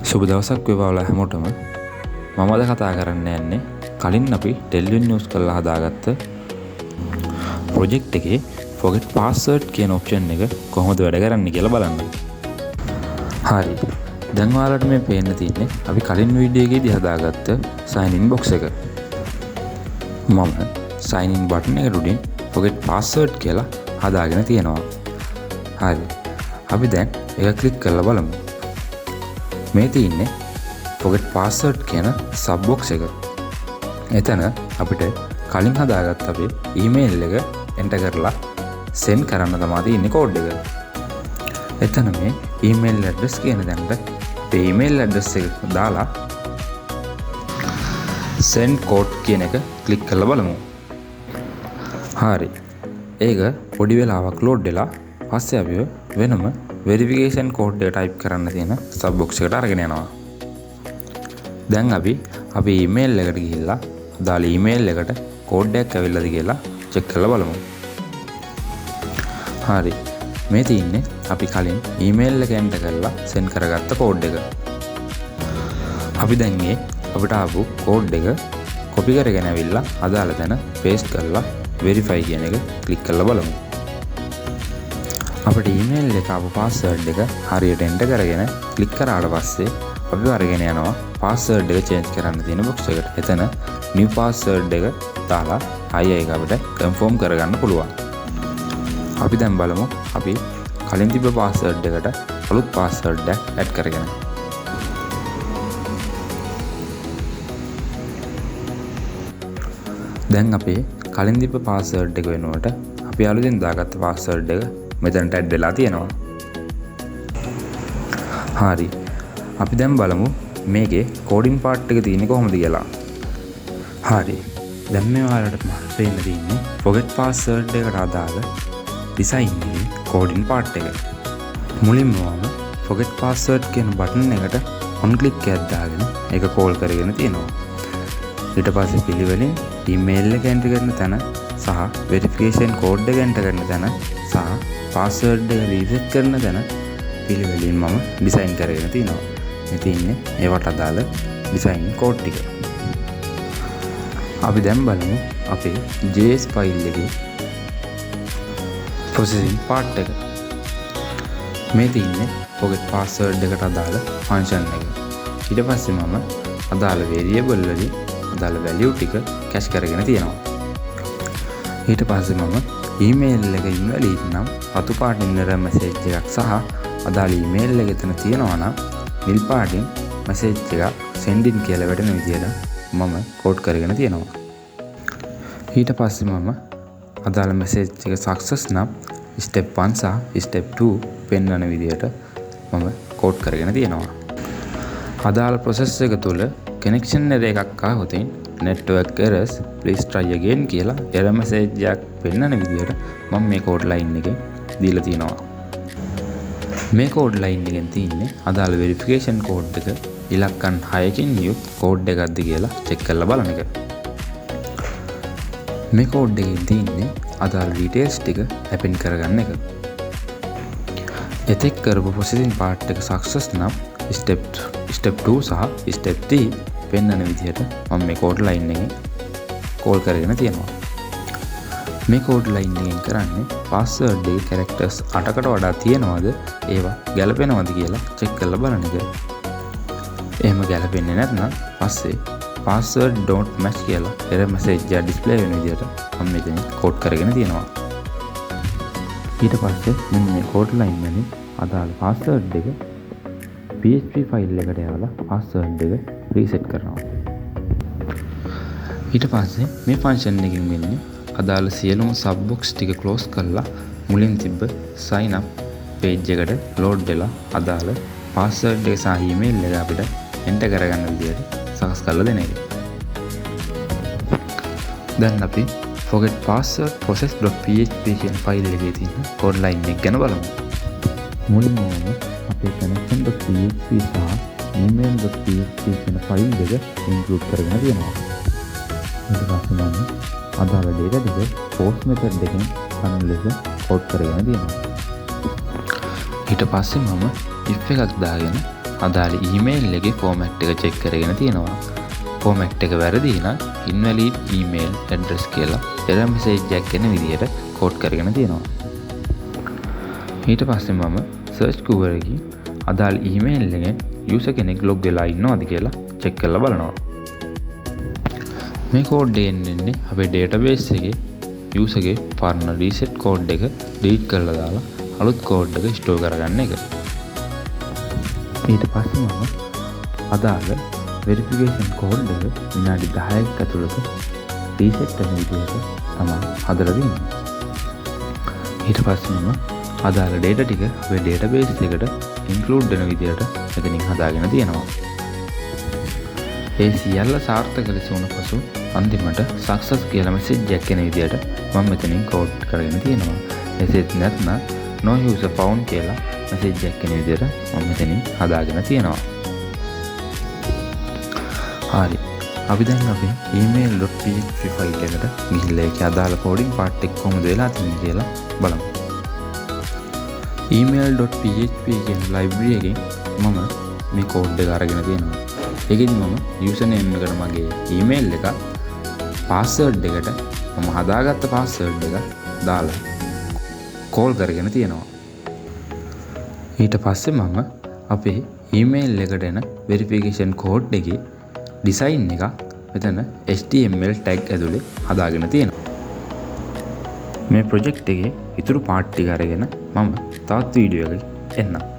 සුබ දවසක් වේවා ඔයාලා හැමෝටම. මම අද කතා කරන්න යන්නේ කලින් අපි ටෙල්වින් යූස් කරලා හදාගත්ත ප්‍රොජෙක්ට් එකේ forget password කියන ඔප්ෂන් එක කොහොමද වැඩ කරන්නේ කියලා බලන්න. හරි. දැන් ඔයාලට මේ පේන්න තියෙන්නේ අපි කලින් වීඩියෝ එකේදී හදාගත්ත sign in box එක. මම sign in button එකට උඩින් forget password කියලා හදාගෙන තියෙනවා. හරි. අපි දැන් ඒක ක්ලික් කරලා බලමු. මේ තියෙන්නේ forget password කියන සබ් බොක්ස් එක. එතන අපිට කලින් හදාගත්ත අපේ ඊමේල් එක එන්ටර් කරලා සෙන්ඩ් කරන්න තමා තියෙන්නේ කෝඩ් එක. එතන මේ ඊමේල් ඇඩ්‍රස් කියන තැනට අපේ ඊමේල් ඇඩ්‍රස් එක දාලා සෙන්ඩ් කෝඩ් කියන එක ක්ලික් කරලා බලමු. හරි. ඒක පොඩි වෙලාවක් ලෝඩ් වෙලා පස්සේ අපිව වෙනම වෙරිෆිකේෂන් කෝඩ් එක ටයිප් කරන්න තියෙන සබ් බොක්ස් එකට අරගෙන යනවා. දැන් අපි අපේ ඊමේල් එකට ගිහිල්ලා අදාළ ඊමේල් එකට කෝඩ් එකක් ඇවිල්ලාද කියලා චෙක් කරලා බලමු. හරි. මේ තියෙන්නේ අපි කලින් ඊමේල් එක එන්ටර් කරලා සෙන්ඩ් කරගත්ත කෝඩ් එක. අපි දැන් මේ අපිට ආපු කෝඩ් එක කොපි කරගෙන ඇවිල්ලා අදාළ තැන පේස්ට් කරලා වෙරිෆයි කියන එක ක්ලික් කරලා බලමු. අපිට ඊමේල් එක ආපු පාස්වර්ඩ් එක හරියට එන්ටර් කරගෙන ක්ලික් කරාට පස්සේ අපි අරගෙන යනවා පාස්වර්ඩ් එක චේන්ජ් කරන්න තියෙන බොක්ස් එකට. එතන නිව් පාස්වර්ඩ් එක දාලා ආයෙ ඒක අපිට කන්ෆර්ම් කරගන්න පුළුවන්. අපි දැන් බලමු අපි කලින් තිබ්බ පාස්වර්ඩ් එකට අලුත් පාස්වර්ඩ් එකක් ඇඩ් කරගෙන. දැන් අපේ කලින් තිබ්බ පාස්වර්ඩ් එක වෙනුවට අපි අලුතෙන් දාගත්ත පාස්වර්ඩ් එක මෙතනට ඇඩ් වෙලා තියෙනවා. හරි. අපි දැන් බලමු මේකේ කෝඩින් පාර්ට් එක තියෙන්නේ කොහොමද කියලා. හරි. දැන් මේ ඔයාලට පේන්න තියෙන්නේ forget password එකට අදාළ ඩිසයින් එකේ කෝඩින් පාර්ට් එක. මුලින්ම මම forget password කියන බටන් එකට on click එකක් දාගෙන ඒක කෝල් කරගෙන තියෙනවා. ඊට පස්සේ පිළිවෙලින් ඊමේල් එක එන්ටර් කරන තැන සහ වෙරිෆිකේෂන් කෝඩ් එක එන්ටර් කරන තැන සහ පාස්වර්ඩ් එක රීසෙට් කරන තැන පිළිවෙලින් මම ඩිසයින් කරගෙන තිනවා. මේ තියෙන්නේ ඒවට අදාළ ඩිසයින් කෝඩ් ටික. අපි දැන් බලමු අපේ JS file එකේ ප්‍රොසෙසින් පාර්ට් එක. මේ තියෙන්නේ forget password එකට අදාළ ෆන්ක්ෂන් එක. ඊට පස්සේ මම අදාළ වේරියබල් වලින් අදාළ වැලියු ටික කැෂ් කරගෙන තියෙනවා. ඊට පස්සේ මම ඊමේල් එක ඉන්වැලිඩ් නම් රතු පාටින් එරර් මැසේජ් එකක් සහ අදාළ ඊමේල් එක එතන තියෙනවා නම් නිල් පාටින් මැසේජ් එකක් සෙන්ඩ් ඉන් කියලා වැටෙන විදියට මම කෝඩ් කරගෙන තියෙනවා. ඊට පස්සේ මම අදාළ මැසේජ් එක සක්සස් නම් ස්ටෙප් 1 සහ ස්ටෙප් 2 පෙන්වන විදියට මම කෝඩ් කරගෙන තියෙනවා. අදාළ ප්‍රොසෙස් එක තුළ කනෙක්ෂන් එරර් එකක් ආවොත් network errors please try again කියලා එරර් මැසේජ් එකක් පෙන්වන විදියට මම මේ කෝඩ් ලයින් එකෙන් දීලා තියෙනවා. මේ කෝඩ් ලයින් එකෙන් තියෙන්නේ අදාළ වෙරිෆිකේෂන් කෝඩ් එක ඉලක්කම් 6කින් යුත් කෝඩ් එකක්ද කියලා චෙක් කරලා බලන එක. මේ කෝඩ් එකෙන් තියෙන්නේ අදාළ ඩීටේල්ස් ටික ඇපෙන්ඩ් කරගන්න එක. එතෙක් කරපු ප්‍රොසෙසින් පාර්ට් එක සක්සස් නම් ස්ටෙප් 2 සහ ස්ටෙප් 3 පෙන්වන විදිහට මම මේ කෝඩ් ලයින් එකෙන් කෝල් කරගෙන තියෙනවා. මේ කෝඩ් ලයින් එකෙන් කරන්නේ පාස්වර්ඩ් එකේ කැරක්ටර්ස් 8කට වඩා තියෙනවද ඒවා ගැලපෙනවද කියලා චෙක් කරලා බලන එක. එහෙම ගැලපෙන්නේ නැත්නම් පස්සේ password don't match කියලා එරර් මැසේජ් එකක් ඩිස්ප්ලේ වෙන විදිහට මම මෙතනින් කෝඩ් කරගෙන තියෙනවා. ඊට පස්සේ මෙන්න මේ කෝඩ් ලයින් වලින් අදාළ පාස්වර්ඩ් එක PHP file එකට යවලා පාස්වර්ඩ් එක රීසෙට් කරනවා. ඊට පස්සේ මේ ෆන්ක්ෂන් එකෙන් වෙන්නේ අදාළ සියලුම සබ් බොක්ස් ටික ක්ලෝස් කරලා මුලින් තිබ්බ sign up page එකට ලෝඩ් වෙලා අදාළ පාස්වර්ඩ් එක සහ ඊමේල් එක අපිට එන්ටර් කරගන්න විදියට සකස් කරලා දෙන එක. දැන් අපි forget password process.php කියන ෆයිල් එකේ තියෙන කෝඩ් ලයින් එක ගැන බලමු. මුලින්ම මම අපේ connection.php සහ email.php කියන ෆයිල් දෙක ඉන්ක්ලූඩ් කරගෙන තියෙනවා. ඊට පස්සේ මම අදාළ ඩේටා ටික post method එකෙන් ගන්න ලෙස කෝඩ් කරගෙන තියෙනවා. ඊට පස්සේ මම if එකක් දාගෙන අදාළ ඊමේල් එකේ ෆෝමැට් එක චෙක් කරගෙන තියෙනවා. ෆෝමැට් එක වැරදි නම් "invalid email address" කියලා එරර් මැසේජ් එකක් එන විදිහට කෝඩ් කරගෙන තියෙනවා. ඊට පස්සේ මම සර්ච් ක්වෙරි එකකින් අදාළ ඊමේල් එකෙන් යූසර් කෙනෙක් ලොග් වෙලා ඉන්නවද කියලා චෙක් කරලා බලනවා. මේ කෝඩ් එකෙන් එන්නේ අපේ ඩේටාබේස් එකේ යූසර්ගේ පරණ රීසෙට් කෝඩ් එක ඩිලීට් කරලා දාලා අලුත් කෝඩ් එක ස්ටෝර් කරගන්න එක. ඊට පස්සේ මම අදාළ වෙරිෆිකේෂන් කෝඩ් එක විනාඩි 10ක් ඇතුළත රීසෙට් වෙන විදිහට තමයි හදලා තියෙන්නේ. ඊට පස්සේ මම අදාළ ඩේටා ටික අපේ ඩේටාබේස් එකට ඉන්ක්ලූඩ් වෙන විදිහට මෙතනින් හදාගෙන තියෙනවා. ඒ සියල්ල සාර්ථක ලෙස වුණ පසු අන්තිමට සක්සස් කියලා මැසේජ් එකක් එන විදිහට මම මෙතනින් කෝඩ් කරගෙන තියෙනවා. එසේත් නැත්නම් "no user found" කියලා මැසේජ් එකක් එන විදිහට මම මෙතනින් හදාගෙන තියෙනවා. හරි. අපි දැන් අපේ email.php file එකට ගිහිල්ලා ඒකේ අදාළ කෝඩින් පාර්ට් එක කොහොමද වෙලා තියෙන්නේ කියලා බලමු. email.php කියන ලයිබ්‍රරි එකෙන් මම මේ කෝඩ් එක අරගෙන තියෙනවා. ඒකෙදි මම යූසර් නේම් එකට මගේ ඊමේල් එක, පාස්වර්ඩ් එකට මම හදාගත්ත පාස්වර්ඩ් එක දාලා කෝල් කරගෙන තියෙනවා. ඊට පස්සේ මම අපේ ඊමේල් එකට එන වෙරිෆිකේෂන් කෝඩ් එකේ ඩිසයින් එකක් මෙතන HTML tag ඇතුලේ හදාගෙන තියෙනවා. මේ ප්‍රොජෙක්ට් එකේ ඉතුරු පාර්ට් ටික අරගෙන මම තවත් වීඩියෝ එකකින් එන්නම්.